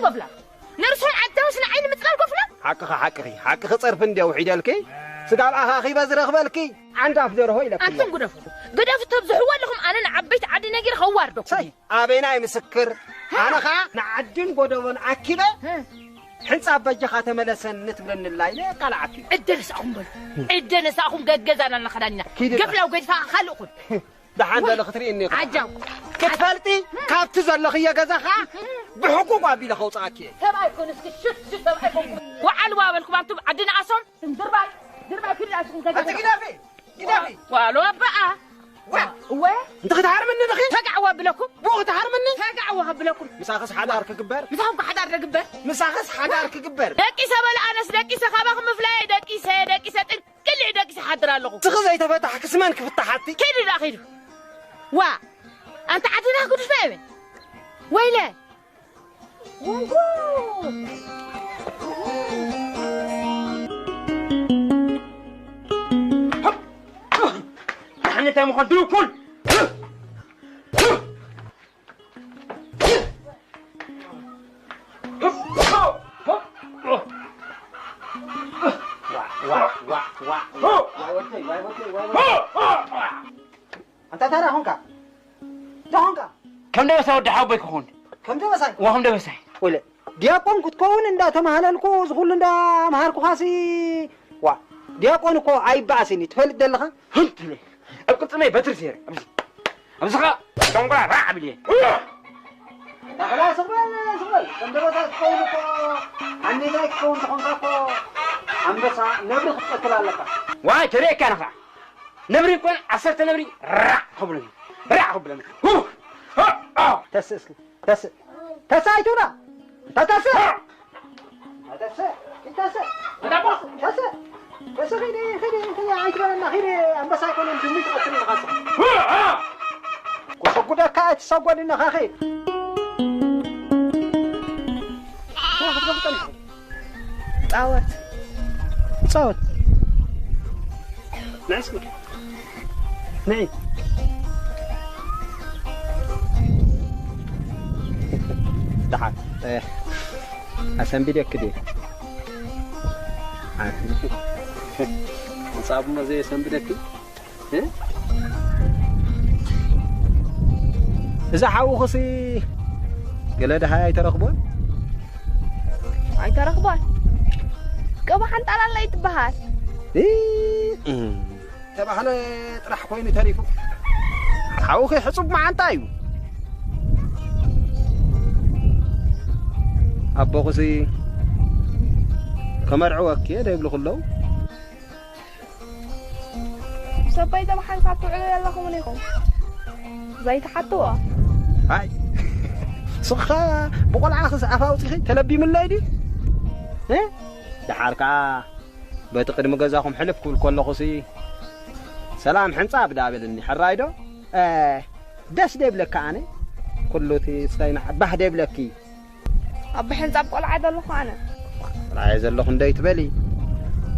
ጎፍላ። ነርሶን ዓዳውስ ንዓይኒ ምጽላል ጎፍላ። ሓቅኺ፣ ሓቅኺ፣ ሓቅኺ ጸርፊ እንድያ ውሒደልኪ። ስጋብ ኣኻኺበ ዝረኽበልኪ ዓንዳፍ ደርሆ ኢለኪ። ኣንቱም ግደፉ። ግደፉ ተብዝሕዎ ኣለኹም ኣነ ንዓበይቲ ዓዲ ነጊረ ከዋርደኩም። ሳይ፣ ኣበይናይ ምስክር? ሃ? ኣነ ኸኣ ንዓድን ጎደቦን ኣኪበ፣ ሃ? ሕንጻብ በጃኻ ተመለሰኒ ትብለኒ ኣላ ኢለ የቃልዓኪ። ዕደ ነሳኹም በሉ። ዕደ ነሳኹም ገገዛና እናኸዳኒና። ኪዲ። ገፍላው ገድፋ ካልእ ኩን። ደሓን በሊ ክትርእይኒ ኢኺ። ዓጃው። ክትፈልጢ ካብቲ ዘለኽዮ ገዛ ኸኣ ብሕቁቕ ኣቢለ ከውጽኣኪ እየ። ሰብኣይ ኮኑ እስኪ ሹት ሹት ሰብኣይ ኮኑ። ወዓል ዋ በልኩም ኣንቱም ዓዲ ንኣሶም። ድርባይ ድርባይ ኪዱ ንኣስኹም ገዛ። ኣንቲ ግደፊ፣ ግደፊ። ዋሎ ኣባኣ። ዋ። እወ። እንተ ክትሃርምኒ ንኺ? ተጋዕዋ ብለኩም። ብኡ ክትሃርምኒ? ተጋዕዋ ብለኩም። ምሳኽስ ሓዳር ክግበር? ምሳኹም ሓዳር ደግበር? ምሳኽስ ሓዳር ክግበር? ደቂሰ በለ ኣነስ ደቂሰ ካባኹም ምፍላየ ደቂሰ፣ ደቂሰ ጥን ቅልዕ ደቂሰ ሓድር ኣለኹ። ስኺ ዘይተፈታሕክስ መን ክፍታሓቲ? ኪዱ ደኣ ኪዱ። ዋ፣ ኣንታ ዓድና ክዱስ ናይ ኣበይ? ወይለ። ወንጉ። ንሕና እንታይ ምዃን ድንኩል? ዋይ ወደይ፣ ዋይ ወደይ፣ ዋይ ወደይ። ኣንታ ታራ ኾንካ? እንታይ ኾንካ? ከም ደበሳይ ወዲ ሓወቦይ ክኹን። ከም ደበሳይ? እዋ፣ ከም ደበሳይ። ወለ፣ ዲያቆን ክትከውን እንዳተማህለልኩ፣ እዚ ኩሉ እንዳምሃርኩኻሲ፣ ዋ፣ ዲያቆን እኮ ኣይበኣስን እዩ፣ ትፈልጥ ዘለኻ? ህንት ኢለ። ኣብ ቅልጽመይ በትሪ ሴረ። ኣብዚ፣ ኣብዚ ኸኣ ሸንጉላ ራዕ ኣቢለ። ዳሕላ ስቕ በል፣ ስቕ በል። ከም ደበሳይ ክትከውን እኮ፣ ዓንዴታይ ክትከውን ተኾንካ እኮ፣ ኣንበሳ ነብሪ ክትቀትል ኣለካ። ዋይ፣ ተርእየካ ንኻ። ነብሪ እኮ ዓሰርተ ነብሪ ራዕ ከብለኒ። ራዕ ከብለኒ። ሁ! ሁ! ኦ! ተስእ እስኪ። ተስእ። ተስእ ኣይትውና። ተስእ። ተስእ። ተስእ። ተስእ። ተስእ። ኺዲ፣ ኺዲ፣ ኺዲ፣ ኣይትበለና። ኺዲ፣ ኣንበሳ ኣይኮነን፣ ድሙ ትቐትል ኢኻ። ሁ! ኦ! ክሰጉደካ ኣይትሰጎድን ኢኻ፣ ኺድ። ጻወት። ጻወት። ንዒ እስኪ። ንዒ። ደሓን። እ፣ ኣሰንቢደኪ ድየ? ጻቡመ ዘየሰንብደኪ? እ? እዛ ሓውኽሲ ገለ ደሃይ ኣይተረኽቦን? ኣይተረኽቦን? ቅባ ሓንጣላላ ይትበሃል። እ፣ እ፣ ተባህለ ጥራሕ ኮይኑ ተሪፉ። ሓውኺ ሕጹብ መዓንጣ እዩ። ኣቦኽሲ ከመርዕወኪ እየ ደይብሉ ክለዉ። ሰበይቶም ሓንሳብ ትውዕሉ ዘለኹም እውን ኢኹም ዘይትሓትዎ። ኣይ፣ ስኻ ብቆልዓኽስ ኣፍ ኣውጺኺ ተለቢሙለይ ድዩ? እ? ደሓር ከኣ በቲ ቅድሚ ገዛኹም ሕልፍ ክብል ከለኹሲ፣ "ሰላም ሕንጻብ" ደኣ በልኒ። ሕራይ ዶ? እ፣ ደስ ደይብለካ ኣነ? ኩሉ እቲ ስኸይ ንዓ ባህ ደይብለኪ? ኣብ ሕንጻብ ቆልዓ ዘለኹ ኣነ። ቆልዓ ዘለኹ እንዶ ይትበሊ።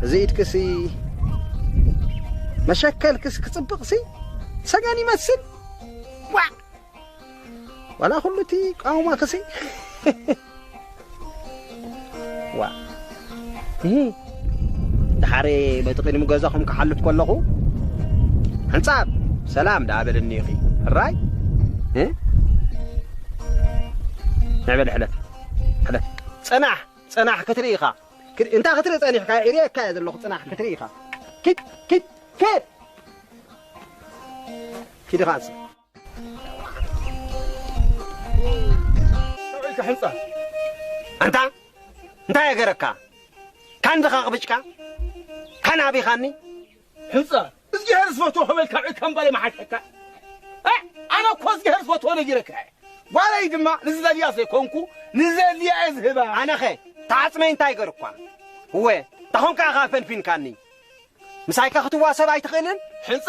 እዚ ኢድክሲ መሸከልክስ ክጽብቕሲ ሰገን ይመስል። ዋዕ! ዋላ ኩሉ እቲ ቃውማክሲ። ዋ። እሂ። ደሓር በቲ ቅድሚ ገዛኹም ክሓልፍ ከለኹ፣ "ሕንጻብ፣ ሰላም" ደኣ በልኒ ኢኺ። ሕራይ? እ? ንዕበል ሕለፍ። ሕለፍ። ጽናሕ፣ ጽናሕ ክትርኢ ኢኻ። ክድ-፣ እንታይ ክትርኢ ጸኒሕካ? እርእየካ እየ ዘለኹ፣ ጽናሕ ክትርኢ ኢኻ። ኪድ፣ ኪድ፣ ኪድ። ኪድ ኢኻ ንስኻ። ኢልካ ሕንጻ። ኣንታ እንታይ ኣገረካ? ካን ድኻ ቅብጭካ? ካን ኣቢኻኒ? ሕንጻ፣ እዝግሄር ዝፈትዎ ከመይ ካብ ዕከ እምበለ መሓሸካ? እ? ኣነ እኮ እዝግሄር ዝፈትዎ ነጊረካ እየ። ጓለይ ድማ ንዝደልያ ዘይኮንኩ፣ ንዘድልያ እየ ዝህባ። ኣነኸ ተዓጽመይ እንታይ ገርኳ? እወ፣ እንታኾንካ ኢኻ ፈንፊንካኒ? ምሳይካ ክትዋሰብ ኣይትኽእልን? ሕንጻ፣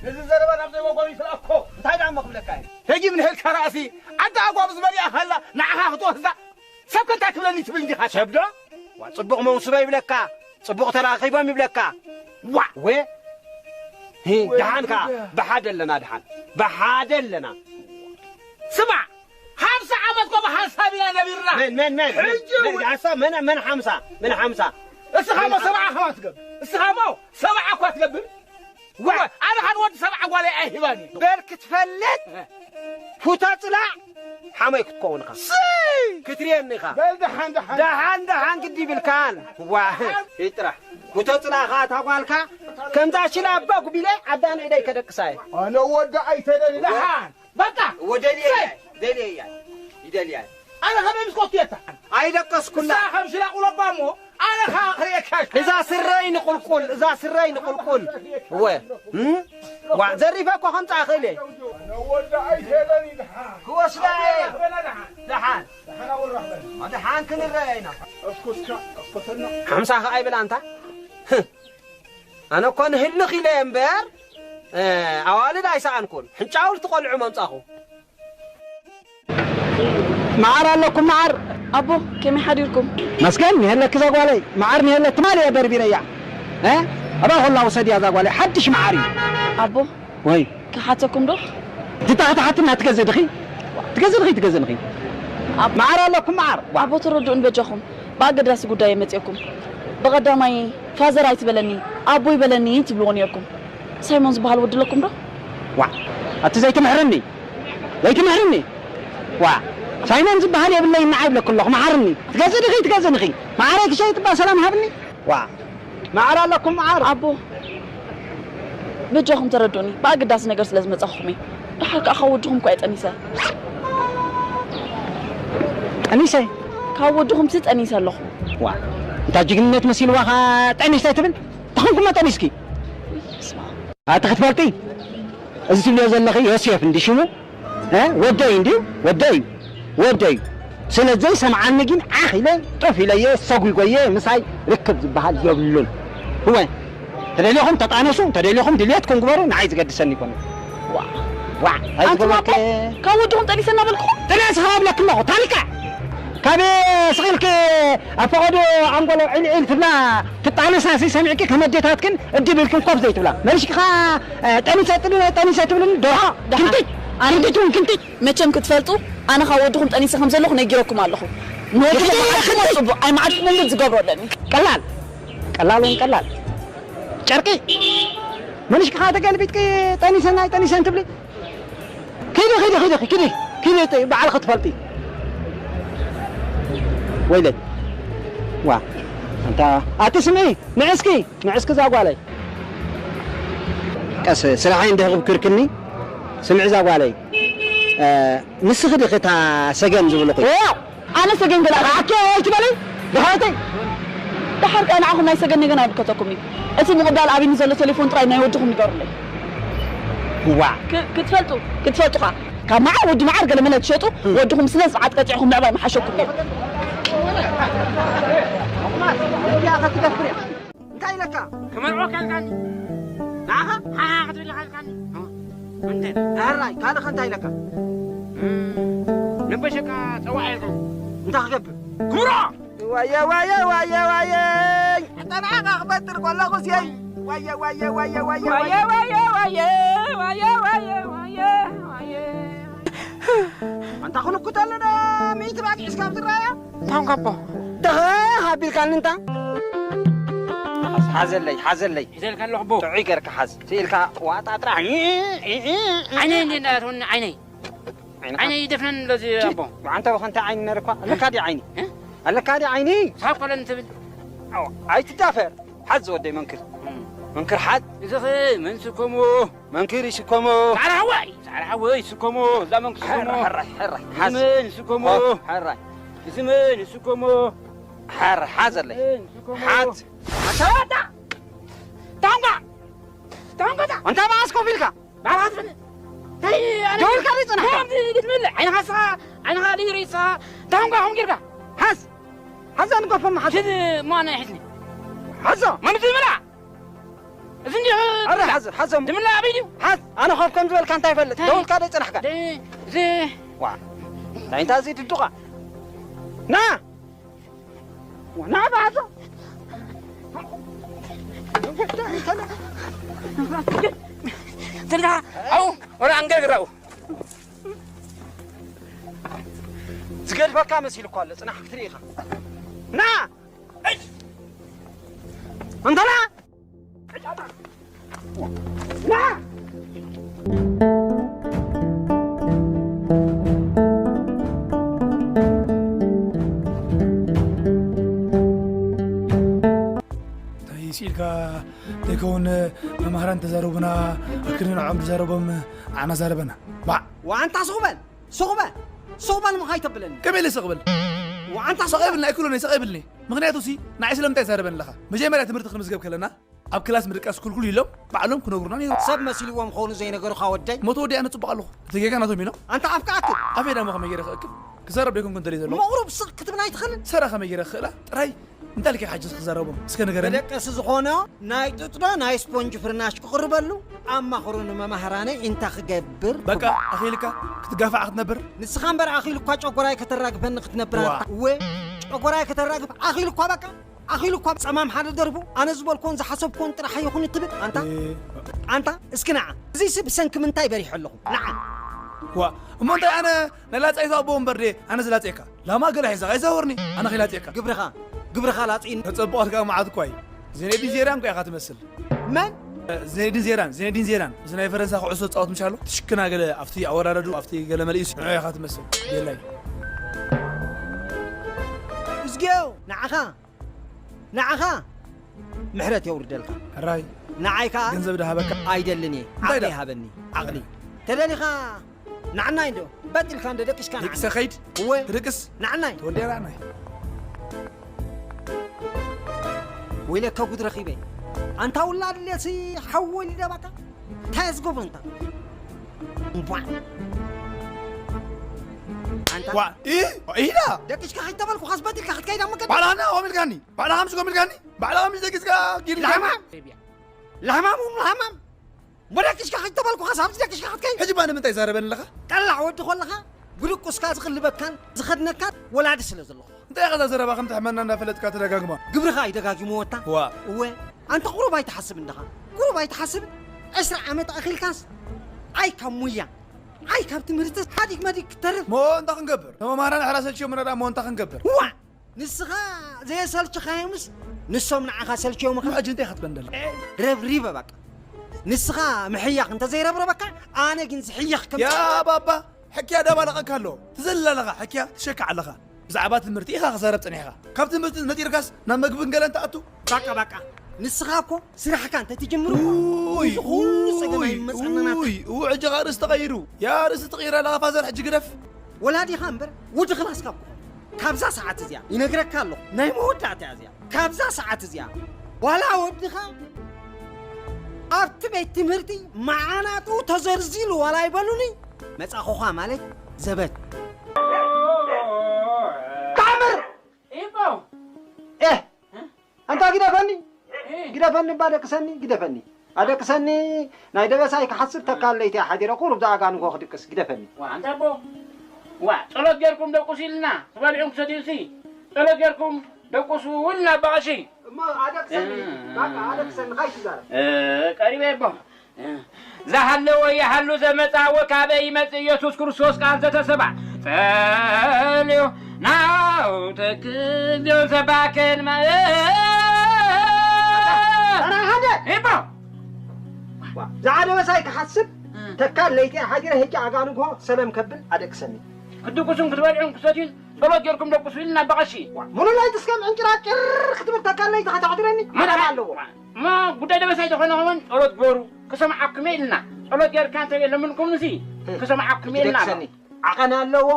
ነዚ ዘረባ ናብ ዘይወገኑ ይትልኣኮ። እንታይ ደኣ እሞ ክብለካ እየ? ደጊም ንህልካ ራእሲ፣ ዓዲ ኣጓብ ዝበልያ ሃላ ንዓኻ ክትወስዳ፣ ሰብ ከ እንታይ ክብለኒ ትብል እንዲኻ? ሰብ ዶ? ዋ፣ ጽቡቕ መውስቦ ይብለካ፣ ጽቡቕ ተራኺቦም ይብለካ። ዋ! ወ-፣ ሂ፣ ወይ ደሓን ከኣ፣ ጉዳ። ብሓደ ኣለና፣ ደሓን። ብሓደ ኣለና። ስማዕ፣ ሃብ ዓመት እኮ ብሓንሳብ ኢና ነቢርና። መን መን መን መን ሕጂ መን እውን ሓንሳብ መን መን ሓምሳ መን ሓምሳ እስኻ እሞ ሰብዓ እኳ ትገብር። እስኻ እሞ ሰብዓ እኳ ትገብር። ዋ፣ ኣነ ኻን ወዲ ሰብዓ ጓለይ ኣይህባን እዩ። በል ክትፈልጥ ፉታ ጽላዕ ሓመይ ክትከውን ኢኻ። ስይ! ክትርእየኒ ኢኻ። በል ደሓን ደሓን። ደሓን ደሓን ግዲ ይብልካን። ዋ፣ ይጥራሕ። ፉታ ጽላዕ ኸኣ እታ ጓልካ ከምዛ ሽላ ኣባ ጉቢለ ኣዳን ኢደይ ከደቅሳ እየ። ኣነ ወዲ ኣይተደሊ ደሓን። በቃ። ወደልየ እያ፣ ደልየ እያ፣ ይደልያ እያ። ኣነ ከመይ ምስ ኮቱ የታ? ኣይደቀስኩላ። እሳ ከም ሽላ ቁለባ እሞ፣ ኣነ ኸኣ ክርእየካ እየ። እዛ ስረይ ንቁልቁል፣ እዛ ስረይ ንቁልቁል። እወ። እም? ዋ፣ ዘሪፈ እኮ ከምጻእ እኽእል እየ። ኣነ ወዲ ኣይተደሊ ደሓን። ክወስዳ እየ። ደሓን። ደሓን። ደሓን ክንረኣይ ኢና። እስኩስካ፣ እስኩስና። ሓምሳ ኸኣ ይብል ኣንታ። ኣነ እኮ ንህልኽ ኢለ እየ እምበር፣ እ፣ ኣዋልድ ኣይሰኣንኩን። ሕንጫውልቲ ቆልዑ መምጻኹ። መዓር ኣለኩም መዓር? ኣቦ፣ ከመይ ሓዲርኩም? መስገን፣ ንሄለኪ እዛ ጓለይ። መዓር ንሄለ ትማሊ እየ ደርቢረያ። እ? ኣባ ኮላ ውሰድያ እዛ ጓለይ። ሓድሽ መዓር እዩ። ኣቦ፣ ወይ። ክሓተኩም ዶ? ትታ ክትሓትና ትገዝእ ድኺ? ትገዝእ ድኺ? ትገዝእ ድኺ? ኣብ- መዓር ኣለኩም መዓር? ዋ። ኣቦ፣ ተረድኡን በጃኹም። ብኣገዳሲ ጉዳይ እየ መጺኦኩም። ብቐዳማይ ፋዘር ኣይትበለኒ፣ ኣቦይ በለኒ ትብልዎ ነይርኩም። ሳይሞን ዝበሃል ወዲ ኣለኩም ዶ? ዋ፣ ኣቲ ዘይትምሕርኒ፣ ዘይትምሕርኒ። ዋ፣ ሳይሞን ዝበሃል የብለይን ንዓይ ይብለኪ ኣለኹ፣ መሓርኒ። ትገዝእ ድኺ? ትገዝእ ድኺ? መዓረይ ክሸይጥ እባ ሰላም ሃብኒ። ዋ፣ መዓር ኣለኩም መዓር? ኣቦ፣ በጃኹም ተረድኡኒ፣ ብኣገዳሲ ነገር ስለ ዝመጻኹም እየ። ደሓር ከኣ ካብ ወድኹም እኳ እየ ጠኒሰ። ጠኒሰ? ካብ ወድኹምሲ ጠኒሰ ኣለኹ። ዋ፣ እንታ ጅግንነት መሲልዋ ኸኣ ጠኒሰ ትብል? ተኾንኩማ ጠኒስኪ? ስማ። ኣቲ ክትፈልጢ፣ እዚ ትብልዮ ዘለኺ ዮሴፍ እንዲ ሽሙ? እ? ወደይ እንድዩ፣ ወደይ እዩ፣ ወደይ እዩ። ስለ ዘይሰምዓኒ ግን ዓኽ ኢለ፣ ጡፍ ኢለየ፣ ሰጒጎየ፣ ምሳይ ርክብ ዝበሃል የብሉን። እወ፣ ተደሊኹም ተጣነሱ፣ ተደሊኹም ድልየትኩም ግበሩ፣ ንዓይ ዝገድሰኒ ይኮነ። ዋ፣ ዋ፣ ኣንቱም ኣቦ፣ ኣይዝገበርክ። ካብ ወድኹም ጠኒሰ እናበልኩኹም? ጥንስ ኸዓ እብለኪ ኣለኹ፣ ታኒካ። ካብ ስቕ ኢልኪ ኣብ ፈቐዶ ኣንጎሎ ዒልዒል ትብላ ትጣነሳ ሲ ሰሚዕኪ ከም ኣዴታትክን እድብ ኢልክን ኮፍ ዘይትብላ። መሊስኪ ኸዓ፣ እ፣ ጠኒሰ ጥል-፣ ጠኒሰ ትብልኒ ደርሆ። ደሓን። ክንቲት፣ ኣነ ክንቲት እውን ክንቲት። መቸም ክትፈልጡ፣ ኣነ ካብ ወድኹም ጠኒሰ ከም ዘለኹ ነጊረኩም ኣለኹ። ንወድኹም ይኽእል መዓልቲ ይኽእል። ጽቡቕ፣ ኣይ መዓልቲ መንገድ ዝገብሮ ኣለኒ። ቀላል፣ ቀላል እውን ቀላል። ጨርቂ። መሊስኪ ኸዓ ተገልቢጥኪ ጠኒሰን ኣይጠኒሰን ትብሊ። ኪዲ፣ ኪዲ፣ ኪዲ፣ ኪዲ፣ ኪዲ፣ ጥ-፣ ባዕልኺ ትፈልጢ። ወይለይ። ዋ፣ ኣንታ፣ ኣቲ ስምዒ፣ ንዕስኪ፣ ንዕስኪ እዛ ጓለይ። ቀስ፣ ስራሐይ እንድሕር ክብክርክኒ፣ ስምዒ እዛ ጓለይ። እ፣ ንስኺ ዲኺ እታ ሰገን ዝብልኺ? ኦ! ኣነ ሰገን ገለ ኣኪ ኣይትበሊ፣ ደሓይተይ። ደሓር ከኣ ንዓኹም ናይ ሰገን ነገር ኣይምልከተኩም እዩ። እቲ ምቕባል ኣቢኒ ዘሎ ቴሌፎን ጥራይ ናይ ወድኹም ንገሩለይ። ዋ። ክ-፣ ክትፈልጡ፣ ክትፈልጡ ኸኣ። ካብ መዓር ወዲ መዓር ገለ መለ ትሸጡ፣ እም። ወድኹም ስነ ስርዓት ቀጺዕኹም ምዕባይ ምሓሸኩም ነይሩ። እንታይ ኢለካ? ክመርዖ ካልካኒ። ንዓኻ? ሓሓ ክትብል ካልካኒ። እንተ። ኣራይ፣ ካልእ ከ እንታይ ኢለካ? እም፣ ንበሸካ ጸዋዕ ኢልካ። እንታይ ክገብር? ክምርዖ! ዋየ፣ ዋየ፣ ዋየ፣ ዋየ! ኣታ ንዓኻ ክፈጥር ከለኹስ የይ! ዋየ፣ ዋየ፣ ዋየ፣ ዋየ፣ ዋየ! ዋየ፣ ዋየ፣ ዋየ፣ ዋየ፣ ዋየ፣ ዋየ፣ ዋየ! ኣንታ ክንኩት ኣለና፣ ሚእቲ ባግዒ እስካብ ዝረኣያ? ታንካ ኣቦ። ደኸ ሃቢልካኒ እንታ። ሓዝ-፣ ሓዘለይ፣ ሓዘለይ። ሒዘልካ ኣለኹ ኣቦ። ጥዑይ ገርካ ሓዝ። ስኢልካ ዋጣ ጥራሕ። ዓይነይ እንዴ እንዳትሆን ዓይነይ። ዓይንኻ? ዓይነይ ይደፍነን ኣለዚ ኪድ፣ ኣቦ። ብዓንተ በኸ እንታይ ዓይኒ ነርኳ? ኣለካ ድዩ ዓይኒ? እ? ኣለካ ድዩ ዓይኒ? ሳብ ቆለን ትብል። ኣዎ፣ ኣይትዳፈር። ሓዝ ዝወደይ መንክር። እም። መንክር ሓዝ። እዚ ኸ መን ስከሞ? መንክር ይስከሞ። ጻዕዳ ሓወይ፣ ጻዕዳ ሓወይ ይስከሞ። እዛ መንክር ስከሞ። ሕራይ፣ ሕራይ፣ ሕራይ። እዚ ሓዝ። መን ስከሞ? ኦ፣ ሕራይ። እዚ መን ስከሞ? ሕራይ፣ ሓዘለይ። እዚ መን ስከሞ? ሓዝ። ኣታ! ታንጋ! ታንጋ! ኣንታ መዓስ ኮፍ ኢልካ? ባባት ምን? ተይ፣ ኣነ ደው ኢልካ ዘይጽናሕካ? ከምዚ ክትምልእ፣ ዓይንኻ ስኻ፣ ዓይንኻ ድዩ ርእስኻ? ታንጋ ኹም ጌርካ? ሓዝ! ሓዛ ንገፎም ሓዝ! ሽድ ማና ይሕዝኒ። ሓዞ! ማን ትምላ? እዚ እንዲ ኣረ ሓዞ፣ ሓዞ! ትምላ ኣበይ ድዩ? ሓዝ! ኣነ ኾፍ ከም ዝበልካ እንታይ ይፈልጥ? ታይ? ደው ኢልካ ዘይጽናሕካ? ደ-፣ እዚ ዋ! እንታይ እንታይ እዚ ድዱቓ? ና! ዋ፣ ና በሓዞ! ትርዳ፣ ኣው፣ ወላ ኣንገርግራው። ዝገድፈካ መሲሉ እኳ ኣሎ፣ ጽናሕ ክትርኢ ኢኻ። ና! እንተና! ና! እንታይ ኢልካ ዘይከውን መማህራን ተዛረቡና፣ ኣክልን ንዕኦም ዝዛረቦም ኣና ዛረበና። ባዕ! ዋንታ ስቕ በል! ስቕ በል! ስቕ በል እሞ ካይተብለኒ። ከመይ ኢለ ስቕ ብል? ዋንታ ስቕ ስቕ በል! ይብልና ኣይክእሎን እየ፣ ስቕ ይብልኒ። ምኽንያቱ ሲ ንዓይ ስለምንታይ ዛረበኒ ኣለኻ? መጀመርያ ትምህርቲ ክንምዝገብ ከለና ኣብ ክላስ ምድቃስ ክልኩል ኢሎም ባዕሎም ክነግሩና ነይሮም። ሰብ መሲልዎም ክኾኑ ዘይነገሩኻ ወደይ? እሞ ተወዲኣ ኣነ ጽቡቕ ኣለኹ። እቲ ጌጋ ናቶም ኢሎም። ኣንታ ኣፍካ ኣክል! ኣፈይ ዳሞ ከመይ ገይረ ክእክብ? ክዛረብ ደይኮንኩ እንደልየ ዘለኹ። መቑሩብ ስቕ ክትብል ኣይትኽእልን? ሰራ ከመይ ገይረ ክኽእላ? ጥራይ እንታይ ኢልካ ሕጂ ክዛረቦም? እስከ ንገረኒ። መደቀሲ ዝኾነ ናይ ጥጥዶ ናይ ስፖንጅ ፍርናሽ ክቕርበሉ ኣማኽሩ ንመማህራነይ እንታይ ክገብር? በቃ ኣኺልካ ክትጋፋዕ ክትነብር? ንስኻ እምበር ኣኺሉ እኳ ጨጎራይ ከተራግፈኒ ክትነብር ዋ። ኣታ። እወ ጨጎራይ ከተራግፍ ኣኺሉ እኳ በቃ ኣኺሉ እኳ ጸማም ሓደ ደርፉ ኣነ ዝበልኩዎን ዝሓሰብኩዎን ጥራሕ ኣይኹን እትብል ኣንታ። እ- ኣንታ እስኪ ንዓ እዚሲ ብሰንኪ ምንታይ በሪሑ ኣለኹ? ንዓ ዋ እሞ እንታይ ኣነ ናይ ላጻይቱ ኣቦ እምበር ድየ ኣነ ዝላጽየካ? ላማ ገለ ሒዛ ኣይዛወርኒ ኣነ ኺላጽየካ። ግብርኻ ግብርኻ ላጺኒ። ተጸብቐት ከኣ መዓት እኳ እዩ። ዜኔዲን ዜዳን እኳ ኢኻ ትመስል። መን? ዜኔዲን ዜዳን፣ ዜኔዲን ዜዳን። እዚ ናይ ፈረንሳ ኩዕሶ ዝጻወት ምሽ ኣሎ? ትሽክና ገለ ኣብቲ ኣወራረዱ፣ ኣብቲ ገለ መልእዩ ንዑ ኢኻ ትመስል። ቤላይ። እዝግዮ፣ ንዓኻ፣ ንዓኻ ምሕረት የውርደልካ። ሕራይ። ንዓይ ከኣ ገንዘብ ድሃበካ። ኣይደልን እየ። እንታይ ዓቕሊ ደኣ? ሃበኒ። ዓቕሊ። ተደሊኻ ንዓናይ እንዶ በጢልካ እንዶ ደቂስካ ንዓናይ። ደቂሰ ኸይድ? እወ። ትድቅስ? ንዓናይ። ተወዲያ ንዓናይ። ወይለከ ጉድ ረኺበ። ኣንታ ውላድ ሌሲ ሓወል ይደባካ። እንታይ ዝገብሩ እንታ? እምቧዕ። ኣንታ ዋ፣ ኢ፣ ኢዳ። ደቂስካ ከይተበልኩ ኻስ በጢልካ ክትከይድ ኣብ መገዲ። ባዕላ ሃና፣ ኦም ኢልካኒ። ባዕላ ሃምሽ፣ ኦም ኢልካኒ። ባዕላ ሃምሽ ደቂስካ፣ ጊድ ኢልካኒ። ላማም። ላማም፣ ኦም ላማም። ወደቅሽካ ከይተበልኩኻ ሳብ ዝደቅሽካ ክትከይድ። ሕጂ እባ ንምንታይ ዛረበኒ ኣለኻ? ቀላዕ ወዲ ከለኻ ብድቁስካ ዝቕልበካን ዝኸድነካን ወላዲ ስለ ዘለኹ። እንታይ ኢኻ እዛ ዘረባ ከም ትሕመና እንዳፈለጥካ ተደጋግማ? ግብርኻ እዩ ደጋጊሙ ወታ። ዋ። እወ፣ ኣንታ ቁሩብ ኣይትሓስብ እንድኻ። ቁሩብ ኣይትሓስብ። ዕስራ ዓመት ኣኺልካስ ኣይ ካብ ሙያ ኣይ ካብ ትምህርቲ ሃዲግ መዲግ ክትተርፍ። ሞ እንታይ ክንገብር? ተመማህራን ኣሕራ ሰልችዮምና ደኣ ሞ እንታይ ክንገብር? ዋ! ንስኻ ዘየሰልችኻዮምስ ንሶም ንዓኻ ሰልችዮምኻ። ሕጂ እንታይ ክትበል እንደለኻ? ረብሪበ በቃ። ንስኻ ምሕያኽ እንተዘይረብረበካ ኣነ ግን ዝሕየኽ ከም ያ ባባ፣ ሕክያ ደባለቐካ ኣሎ። ትዘልል ኣለኻ፣ ሕክያ ትሸክዕ ኣለኻ። ብዛዕባ ትምህርቲ ኢኻ ክዛረብ ጸኒሕካ። ካብ ትምህርቲ ነጢርካስ ናብ መግብን ገለን ትኣቱ? ባቃ ባቃ። ንስኻ እኮ ስራሕካ እንተትጅምር እኮ ውይ፣ እዚ ኩሉ ጸገም ውይ፣ ኣይመጸናናት። ውይ፣ እው ሕጂ ኸኣ ርእሲ ተቐይሩ። ያ ርእሲ ትቕይር ኣለኻ ፋዘር፣ ሕጂ ግደፍ። ወላዲኻ እምበር ወዲ ክላስካ እኮ። ካብዛ ሰዓት እዚኣ ይነግረካ ኣለኹ፣ ናይ መወዳእታ እያ እዚኣ። ካብዛ ሰዓት እዚኣ ዋላ ወድኻ ኣብቲ ቤት ትምህርቲ መዓናጡ ተዘርዚሉ ዋላ ይበሉኒ፣ መጻኹኻ ማለት ዘበት። ተኣምር! ኢቦ! ኤህ! ኣንታ ግደፈኒ! እ። ግደፈኒ እባ ደቅሰኒ፣ ግደፈኒ። ኣደቅሰኒ፣ ናይ ደበሳይ ክሓስብ ተካል ለይቲ ሓዲረ ቁሩብ ዝኣጋ ንግሆ ክድቅስ፣ ግደፈኒ። ዋ፣ ኣንታ ኣቦ! ዋ፣ ጸሎት ጌርኩም ደቁሱ ኢልና፣ ትበልዑን ክሰትዩሲ፣ ጸሎት ጌርኩም ደቁሱ ኢልና ኣባ ቀሺ። እሞ ኣደቅሰኒ፣ እ። ባቃ ኣደቅሰኒ፣ ካይትዛረብ። እ፣ ቀሪበ ኣቦ። ዝሃለወ ይሃሉ ዘመጻ ወካበ ይመጽእ ኢየሱስ ክርስቶስ ቃል ዘተሰባ ጸልዩ ናው ተክብዮ ዘባከን መ-፣ ኣረ ሓደ! ኢባ! ዋ፣ ዝዓደበ ሳይ ክሓስብ እ። ተካል ለይቲ ሓዲረ ሕጂ ኣጋንግሆ ሰለም ከብል ኣደቅሰኒ። ክትድቁሱን ክትበልዑን ክትሰትዩን ጸሎት ጌርኩም ደቁሱ ኢልና በቐሺ። ዋ፣ ሙሉእ ለይቲ እስከም ዕንጭራጭር ክትብል ተካል ለይቲ ከተሕድረኒ መደብ ዓቐን ኣለዎ። እሞ ጉዳይ ደበሳይ ተኾነ ኸውን ጸሎት ግበሩ፣ ክሰምዓኩም እየ ኢልና። ጸሎት ጌርካ እንተ ለምንኩምሲ፣ እ፣ ክሰምዓኩም እየ ኢልና። ትደቅሰኒ። ዓቐን ኣለዎ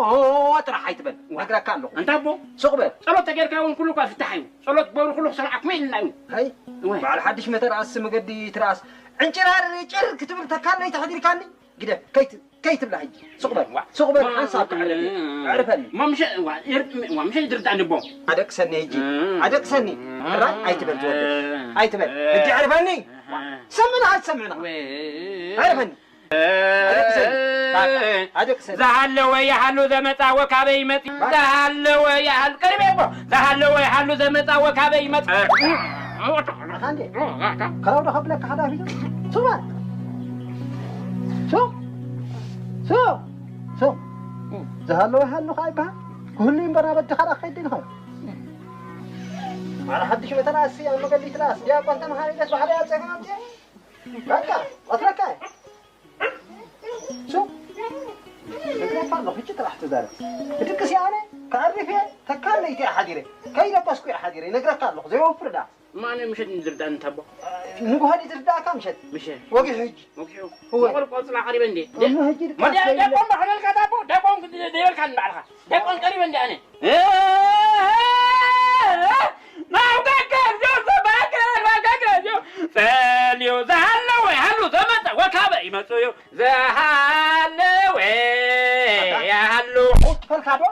ጥራሕ ኣይትበል፣ ዋ። ነግረካ ኣለኹ። ኣንታ ኣቦ፣ ሱቕ በል። ጸሎት ተጌርካ እውን ኩሉ እኳ ፍታሕ እዩ። ጸሎት ግበሩ፣ ኩሉ ክሰምዓኩም እየ ኢልና እዩ። ሃይ፣ ወይ። በዓል ሓድሽ መተርኣስ መገዲ ትርኣስ። ዕንጭራር ጭር ክትብል ተካለይ ተሕዲርካኒ። ግደፍ፣ ከይት-፣ ከይትብላ ሕጂ። ሱቕ በል፣ ዋ። ሱቕ በል፣ ዋ። ሓንሳብ ከዕርፍ እየ። ዋ። ኣዕርፈኒ። እሞ ምሸ-፣ ዋ፣ ይር-፣ ዋ፣ ምሸ ይድርዳእ ንቦ። ኣደቅሰኒ ሕጂ። እ። ኣደቅሰኒ። እ። ራይ ኣይትበል ትወደድ። እ። ኣይትበል። እ። ሕጂ ኣዕርፈኒ። እ። ሰምዕና ኣይትሰምዕና። ወይ። ኣዕርፈኒ። ኣደቅሰኒ። ኣደቅሰኒ። ዝሃለወ ይሃሉ ዘመጻ ወካበይ ይመጽእ። ዝሃለወ ይሃሉ ቀሪበ እኮ። ዝሃለወ ይሃሉ ዘመጻ ወካበይ ይመጽእ። ኣታ እንዴ? ከራው ዶ ከብለካ ሓዳፊ? ሱባ። ሱ። ሱ። ሱ። ዝሃለወ ይሃሉ ከኣ ይበሃል። ክህሉ እምበር ናብ ኣድኻ ደኣ ክኸይድ ዲኻ? ኣረ ሓድሽ መተናሲ ኣብ መገዲ ትላስ ዲያቆን ተምሃሪ ደስ ባሕሪ ኣብ ጸገም ኣምጽእ። በቃ፣ ቀትረካ እየ። ሱ፣ ነግረካ ኣለኹ፣ ሕጂ ጥራሕ ትዛረብ። ክድቅስ እየ ኣነ፣ ከዕርፍ እየ፣ ተካል ለይቲ እየ ሓዲረ። ከይደቀስኩ እየ ሓዲረ፣ ይነግረካ ኣለኹ፣ ዘይወፍር ደኣ። ማነ ምሸት ንዝርዳእኒ ታቦ። ንግሆ ድዩ ዝርዳእካ ምሸት? ምሸት። ወጊሑ ሕጂ። ወጊሑ። እወ። ምቑር ቆጽላ ቀሪበ እንዴ? እሞ ሕጂ ድቃስ መድያ ዘይብለ። ደቆም ባሕለልካ ታቦ፣ ደቆም ዘይበልካ ንባዕልኻ። ደቆም ቀሪበ እንዴ ኣነ? ናብታ ገዝዮ ዘባገር፣ ናብታ ገዝዮ ጸልዮ ዝሃለወ ይሃሉ፣ ዘመጸ ወካበ ይመጽኡ እዩ። ዝሃለወ ይሃሉ። ቁጭ በልካ ዶ?